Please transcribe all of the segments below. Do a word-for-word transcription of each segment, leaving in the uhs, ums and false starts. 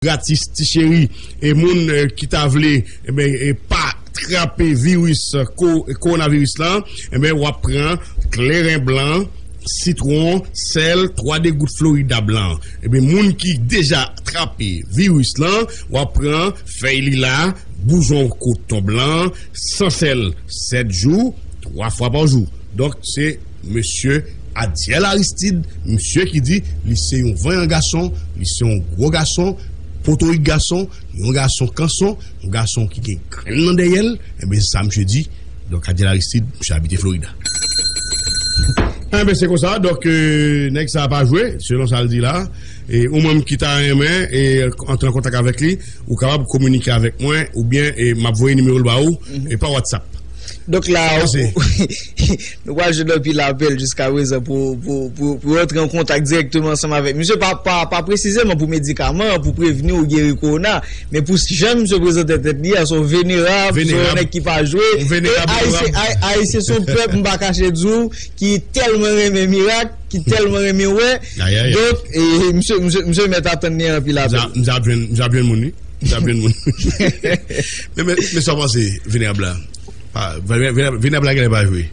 gratis, ti cheri, e moun, eh, ki ta vle, eh ben, eh, pa trape viris, ko-, kowonaviris lan, eh ben, w ap pran kleren blan, sitwon, sèl, twa degout Florida blan. Eh ben, moun ki deja trape viris lan, w ap pran fèy lila, boujon koton blan, san sèl, sèt jou, twa fwa pa jou. Donk, se mesye Adiel Aristide, misye ki di li se yon vanyan gason, li se yon gwo gason, potorik gason, yon gason kanson, yon gason ki gen grenn nan dèyè l, enben, se sa misye di. Donk, Adiel Aristide, misye abite Florida. Enben, se konsa, donk, euh, nèg sa a pa jwe, selon sa l di la. E ou menm ki ta renmen e antre an kontak avèk li, ou kapab kominike avèk mwen, oubyen, e m ap voye nimewo l ba ou, e pa WhatsApp. Donk la, nou pral jwenn anpil apèl jiska prezan pou, pou, pou, pou rantre an kontak dirèkteman ansanm avèk misye. Pa, pa, pa presizeman pou medikaman, pou prevni ou geri kowona, men pou jan misye prezante tèt li a, se yon venerab, se yon nèg ki pa jwe. E Ayisyen, Ay-, Ayisyen se yon pèp, m pa kache di w, ki tèlman renmen mirak, ki tèlman renmen wè. Donk, e, misye, misye, misye mèt atann li anpil apèl. M ap jwenn, m ap jwenn moun, wi. M ap jwenn moun. Men, men, men sa w panse, venerab la? Pa, venerab, venerab la genlè pa jwe.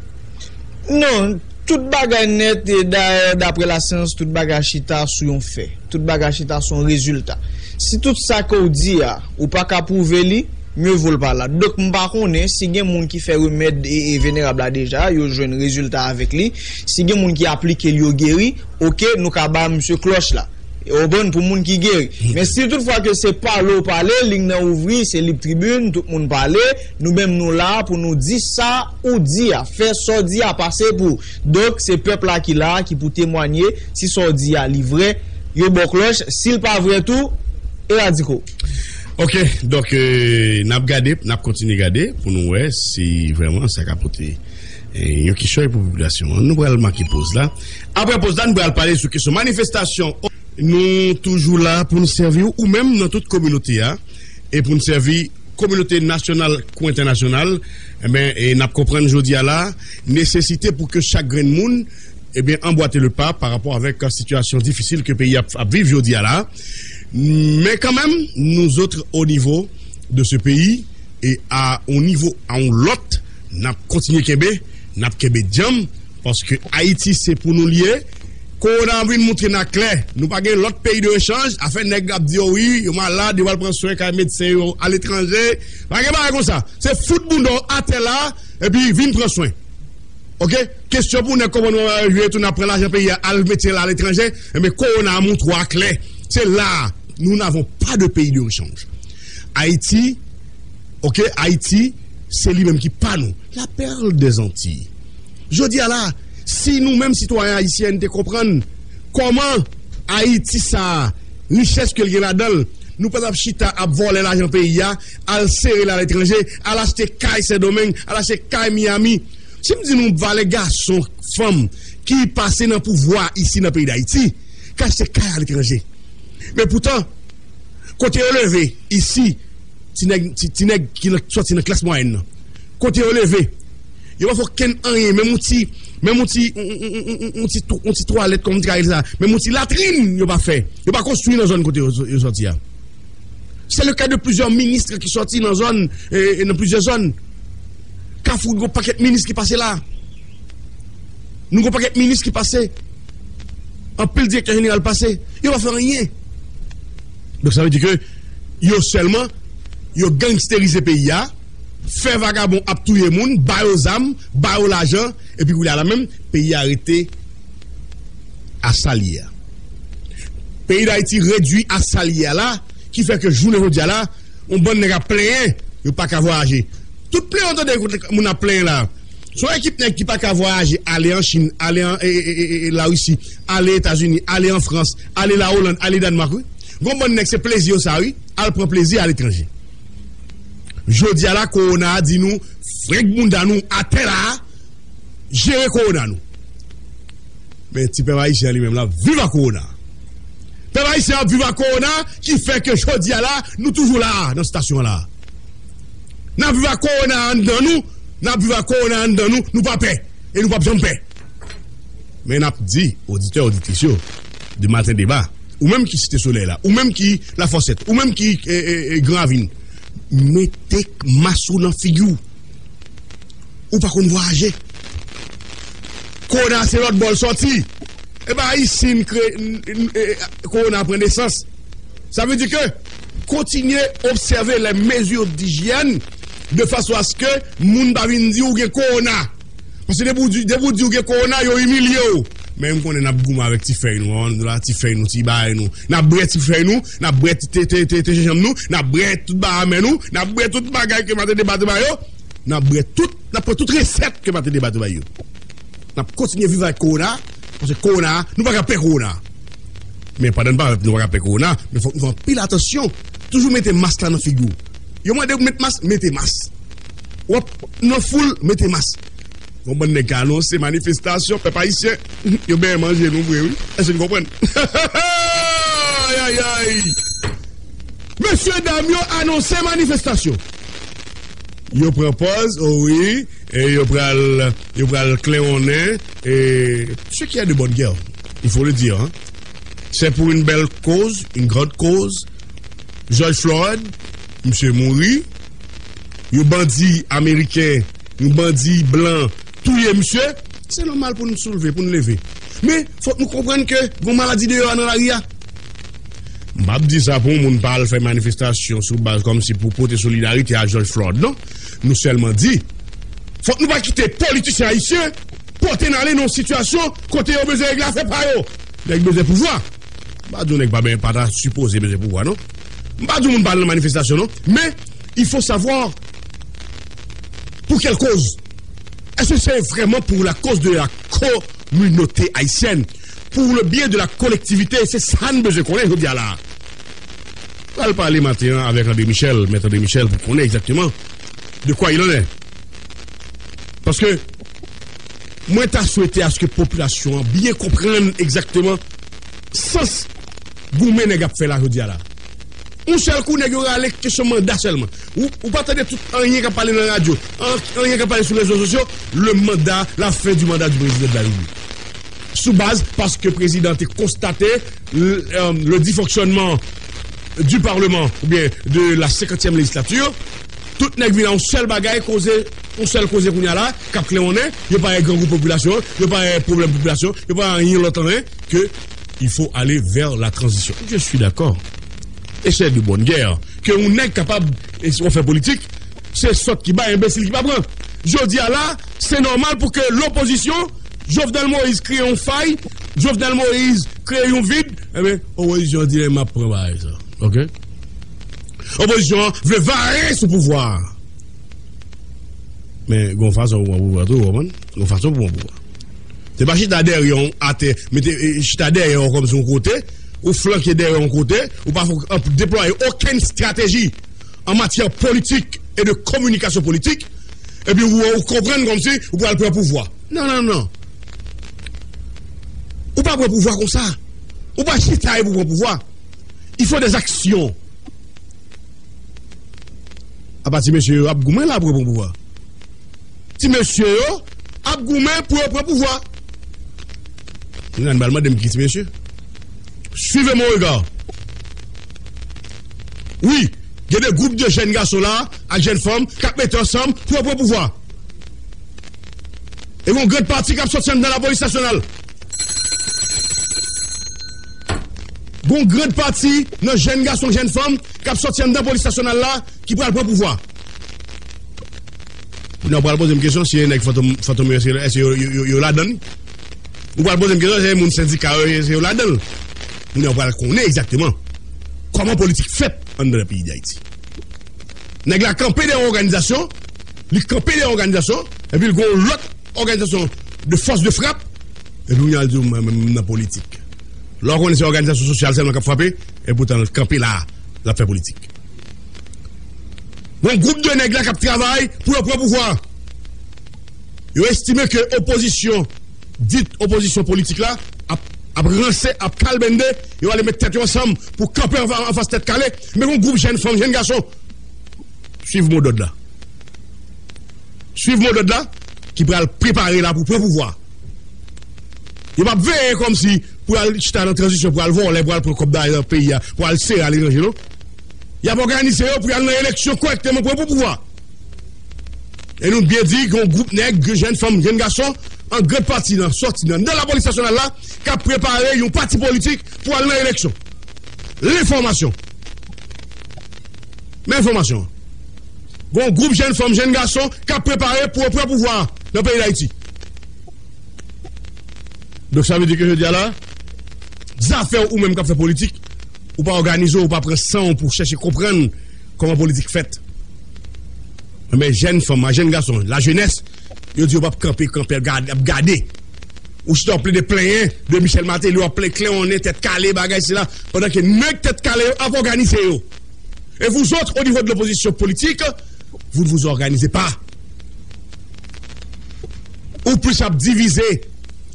Non, tout bagay nèt, e dayè, daprè lasyans, tout bagay chita sou yon fè. Tout bagay chita sou yon rezilta. Si tout sa ke w di a, ou pa ka pwouve li, mye vo l pa la. Donk, m pa konnen si gen moun ki fè remèd e, e venerab la deja, yo jwenn rezilta avèk li. Si gen moun ki aplike l, yo geri, oke, nou ka ba misye klòch la. Ou konprann, pou moun ki geri. Men si toutfwa ke se pale w pale, liy nan ouvri, se lib tribin, tout moun pale, nou menm nou la pou nou di sa ou di a, fè sa w di a pase pou. Donk, se pèp la ki la, ki pou temwanye, si sa w di a li vrè, yo ba w klòch, si l pa vrè tou, eradike w. Oke, donk, euh, n ap gade, n ap kontinye gade pou nou wè si vrèman sa ka pote, euh, yon kichòy pou popilasyon an. Nou pral make poz la. Apre poz la, nou pral pale sou kesyon manifestasyon. Nou toujou la pou n sèvi w, ou menm nan tout kominote a, e pou n sèvi kominote nasyonal kou entènasyonal, enben, e n ap konprann jodi a la, nesesite pou ke chak grenn moun, ebyen, anbwate le pa pa rapò avèk sitiyasyon difisil ke peyi ap, ap viv jodi a la. Men kanmenm, nous autres, au niveau de ce pays, e a yon nivo, a yon lòt, n ap kontinye kenbe, n ap kenbe djanm, paske Ayiti se pou nou l ye. Kowona an vin moutre n aklè, nou pa gen lòt peyi de rechanj, afè nèg ap di yo wi, yo malad, yo pral pran swen kay medsen yo aletranje. Pa gen bagay konsa. Se fout bounda w atè la, epi vin pran swen. Oke? Kesyon pou nèg konprann w yo tou n ap pran lajan peyi a, al mete l aletranje, enben kowona a moutre w aklè. Se la a, nous n'avons pas de pays de rechange. Ayiti, oke, Ayiti, se li menm ki pa nou. La perle des Antilles. Jodi a la, si nou menm sitwayen ayisyen te konprann kòman Ayiti sa a, richès ke l gen ladan l, nou pa t ap chita ap vòlè lajan peyi a, al sere l aletranje, al achte kay Sendomeng, al achte kay Miami. Si m di nou valè gason, fanm ki pase nan pouvwa isi nan peyi Dayiti, k achte kay aletranje. Men poutan, kote yo leve isi, ti nèg, ti, ti nèg ki nan, sòti nan klas mwayèn nan, kote yo leve, yo pa fè okenn anyen, menm yon ti, menm yon ti, yon, yon, yon, yon, yon ti tw-, yon ti twalèt, kòman m te ka rele sa, menm yon ti latrin, yo pa fè. Yo pa konstwi nan zòn kote yo, yo sòti a. C'est le cas de plusieurs ministres ki sòti nan zòn, e, e nan plizyè zòn. Kafou, gon pakèt minis ki pase la. Nou gon pakèt minis ki pase. Anpil direktè jeneral pase. Yo pa fè anyen. Donk, sa vle di ke yo sèlman, yo gangsterize peyi a, fè vagabon ap touye moun, ba yo zam, ba yo lajan, epi kounye a la menm, peyi a rete a sa l ye a. Peyi Dayiti redui a sa l ye a la, ki fè ke jounen jodi a la, yon bann nèg ap plenyen, yo pa ka vwayaje. Tout plenyen w tande moun ap plenyen la, se yon ekip nèg ki pa ka vwayaje, ale an Chin, ale an, e, e, e, e, e, Larisi, ale Etazini, ale an Frans, ale Lawolann, ale Dannmak, wi. Gon bann nèg se plezi yo sa, wi. Al pran plezi aletranje. Jodi a la, kowona a di nou, frenk bounda nou atè la a, jere kowona nou. Men ti pèp ayisyen an li menm l ap viv ak kowona. Pèp ayisyen an ap viv ak kowona ki fè ke jodi a la, nou toujou la a, nan stasyon an la a. N ap viv ak kowona a anndan nou, n ap viv ak kowona a anndan nou, nou pa pè. E nou p ap janm pè. Men n ap di oditè, oditris yo, de Maten Deba, Ou menm ki Site Solèy la, ou menm ki Lafòsèt, ou menm ki e, e, e, Gran Ravin, mete mas ou nan figi w. Ou pa konn vwayaje. Kowona se lòt bò l sòti. E pa isit n kre, n, n, e, kowona pran nesans. Sa vle di ke kontinye obsève les mesures d'hygiène de façon à ce que moun pa vin di w gen kowona. Paske depi w di, depi w di w gen kowona, yo imilye w. Men m konnen n ap goumen avèk ti fèy nou, an, la, ti fèy nou, ti bagay nou. N ap bwè ti fèy nou, n ap bwè ti te, te, te, te jenjanm nou, n ap bwè tout bagay men nou, n ap bwè tout bagay ke maten deba te ba yo. N ap bwè tout, n ap pran tout resèt ke maten deba te ba yo. N ap kontinye viv avèk kowona, paske kowona, nou pa ka pè kowona. Men pandan n pa, nou pa ka pè kowona, men fòk nou fè anpil atansyon. Toujou mete mas la nan figi w. Yo mande w met mas, mete mas. W ap nan foul, mete mas. Yon bann nèg ka anonse manifestasyon, pèp ayisyen, yo benyen manje nou vre, wi. Èske n konprann? Ay, ay, ay! Mesye dam yo anonse manifestasyon. Yo pran pòz, o wi, e yo pral, yo pral klewonnen, e ce qui est de bonne guerre, il faut le dire, hein. C'est pour une belle cause, une grande cause. George Floyd, misye mouri. Yon bandi ameriken, yon bandi blan touye misye. Se nòmal pou nou soulve, pou nou leve. Men, fòk nou konprann ke gon maladi deyò a nan lari a. M p ap di sa pou yon moun pa al fè manifestasyon sou baz kòmsi pou pote solidarite a George Floyd, non. Nou sèlman di, fòk nou pa kite politisyen ayisyen pote n ale nan yon sitiyasyon kote yo bezwen regle afè pa yo. Nèg bezwen pouvwa. M pa di yon nèg pa ben, pa ta sipoze bezwen pouvwa, non. M pa di yon moun pa al nan manifestasyon, non. Men, il faut savoir pour quelle cause. Est-ce que c'est vraiment pour la cause de la communauté haïtienne, pour le bien de la collectivité? Se sa n bezwen konnen jodi a la. Pral pale maten an avèk André Michel, mèt André Michel, pou konnen egzakteman de kwa il en est. Paske mwen ta swete aske popilasyon an byen konprann egzakteman sans goumen nèg ap fè la jodi a la. Yon sèl kou nèg yo rale kesyon manda sèlman. Ou, ou pa tande tout anyen k ap pale nan radyo, an, anyen k ap pale sou rezo sosyo, le mandat, la fin du mandat du président de la République. Sou baz, paske prezidan te konstate, euh, le dysfonctionnement du Parlement, oubyen de la cinquantième législature, tout nèg vin a yon sèl bagay, koze, yon sèl koze kounye a la, k ap klewonnen, yo pa wè grangou popilasyon, yo pa wè pwoblèm popilasyon, yo pa wè anyen lòt anyen ke il faut aller vers la transition. Je suis d'accord. Et c'est de bonne guerre. Ke yon nèg kapab, e si w fè politik, se sòt ki bay, enbesil ki pa pran. Jodi a la, se nòmal pou ke lopozisyon, Jovenel Moïse kreye yon fay, Jovenel Moïse kreye yon vid, enben, opozisyon an di, "M ap pran bagay sa." Oke? Opozisyon an vle vare sou pouvwa a. Men, gon fason pou pran pouvwa tou, w konprann? Gon fason pou pran pouvwa. Se pa chita dèyè w atè, mete, e, chita dèyè w kòmsi yon kote, ou flanke dèyè yon kote, ou pa fè, deplwaye okenn estrateji an matyè politik e de kominikasyon politik, epi ou, ou konprann kòmsi ou pral pran pouvwa. Non, non, non. Ou pa pran pouvwa konsa. Ou pa chita e pou pran pouvwa. Il faut des actions. Apa ti mesye yo ap goumen la pou yo pran pouvwa. Ti mesye yo ap goumen pou yo pran pouvwa. Yon grann bal mande m ki ti mesye. Suivez mon regard. Wi, gen de gwoup de jèn gason la ak jèn fanm k ap mete ansanm pou yo pran pouvwa. E gon grann pati k ap sòti anndan lapolis nasyonal. Gon grann pati nan jèn gason, jèn fanm k ap sòti anndan polis nasyonal la ki pral pran pouvwa. Kounye a, w pral poze m kesyon si e nèg Fantom, Fantom yo, èske, èske yo, yo, yo, yo ladan l? Ou pral poze m kesyon si e moun sendika yo, èske yo ladan l? Kounye a, w pral konnen egzakteman kòman politik fèt anndan peyi Dayiti. Nèg la kanpe dèyè yon òganizasyon, li kanpe dèyè yon òganizasyon, epi l gen yon lòt òganizasyon de fòs de frap, epi kounye a l di w, "Mwen menm, m nan politik." Lè w konnen se òganizasyon sosyal sèlman k ap frape, epoutan l kanpe la, l ap fè politik. Yon gwoup de nèg la k ap travay pou yo pran pouvwa. Yo estime ke opozisyon, dit opozisyon politik la, ap, ap ranse, ap kalbende, yo ale met tèt yo ansanm pou kanpe anfa-, anfas Tèt Kale, men yon gwoup jèn fanm, jèn gason, suiv modòd la. Suiv modòd la, ki pral prepare la pou pran pouvwa. Yo p ap veye kòmsi pou y al chita nan tranzisyon, pou y al vòlè, pou y al pran kòb dayè peyi a, pou y al sere aletranje, non. Y ap òganize yo pou y al nan eleksyon kòrèkteman, pou yo pran pouvwa. E nou byen di gen yon gwoup nèg, jèn fanm, jèn gason, an gran pati nan, sòti nan, nan lapolis nasyonal la, k ap prepare yon pati politik pou al nan eleksyon. Lenfòmasyon. Men enfòmasyon an. Gen yon gwoup jèn fanm, jèn gason k ap prepare pou yo pran pouvwa a nan peyi Dayiti. Donk, sa vle di ke jodi a la, zafè w, ou menm k ap fè politik, ou pa òganize w, ou pa pran san w pou w chèche konprann kòman politik fèt. Men jèn fanm, jèn gason, lajenès, yo di yo p ap kanpe, kanpe, ap gade, ap gade. Ou chita w ap plede plenyen de Michel Martelly, w ap plen klewonnen, tèt kale, bagay sila, pandan ke nèg tèt kale yo ap òganize yo. Et vous autres, au niveau de l'opposition politique, vous ne vous organisez pas. Ou plis ap divize,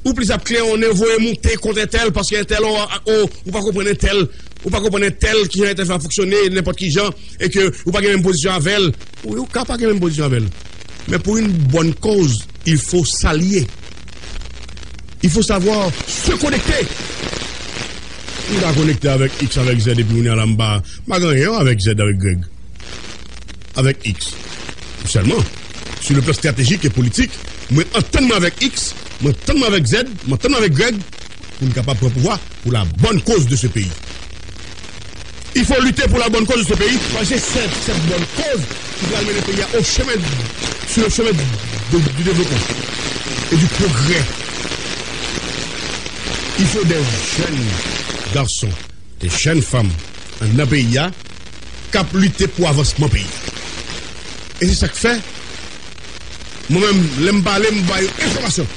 ou plis ap klewonnen, voye moute kont entèl, paske entèl, o, o, ou pa konprann entèl, ou pa konprann entèl, ki jan entèl fè fonksyone, nenpòt ki jan, e ke ou pa gen menm pozisyon avè l. Wi, ou ka pa gen menm pozisyon avè l. Men pou yon bòn kòz, il faut s'allier. Il faut savoir se connecter. M ka konekte avèk X, avèk Z, epi kounye a la, m pa, m pa gen anyen avèk Z, avèk Grèg. Avèk X. Sèlman, sur le plan stratégique et politique, mwen antann mwen avèk X, mwen antann mwen avèk Z, mwen antann mwen avèk Grèg, pou n kapab pran pouvwa pour la bonne cause de ce pays. Il faut lutter pour la bonne cause de ce pays, paske se, se bòn kòz ki pral mennen peyi a au chemin, sur le chemin de, du développement et du progrès. Il faut des jeunes garçons, des jeunes femmes anndan peyi a k ap lite pou avansman peyi a. E se sa k fè, mwen menm, lè m pale, m ba yo enfòmasyon.